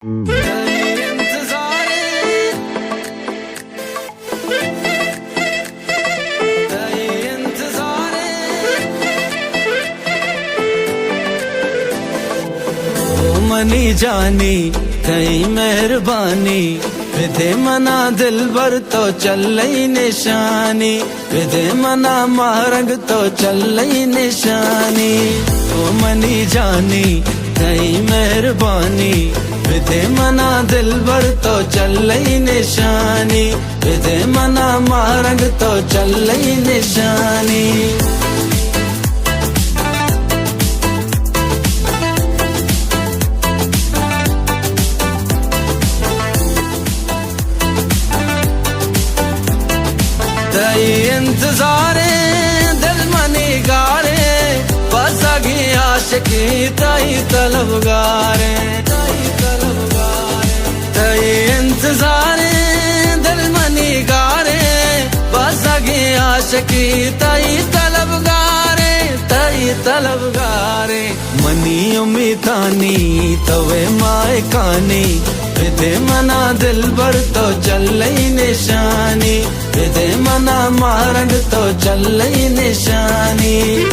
تئی انتظاریں، تئی انتظاریں۔ او منی جانی، تئی مہربانی، بدے منا دلبر تو چلئی نشانی۔ بدے منا ماہ رنگ تو چلئی نشانی۔ او منی جانی، تئی مہربانی، بدے منا دلبر تو چلئی نشانی۔ بدے منا ماہ رنگ تو چلئی نشانی۔ تئی انتظاریں، دل منی گاریں، بزگیں عاشقیں تئی طلبگاریں، تئی طلبگاریں۔ تئی انتظاریں، دل منی گاریں، بزگیں عاشقیں تئی طلبگاریں، تئی طلبگاریں۔ منی امیتانی توئے ماہکانی، بدے منا دلبر تو چلئی نشانی۔ بدے منا ماہ رنگ تو چلئی نشانی۔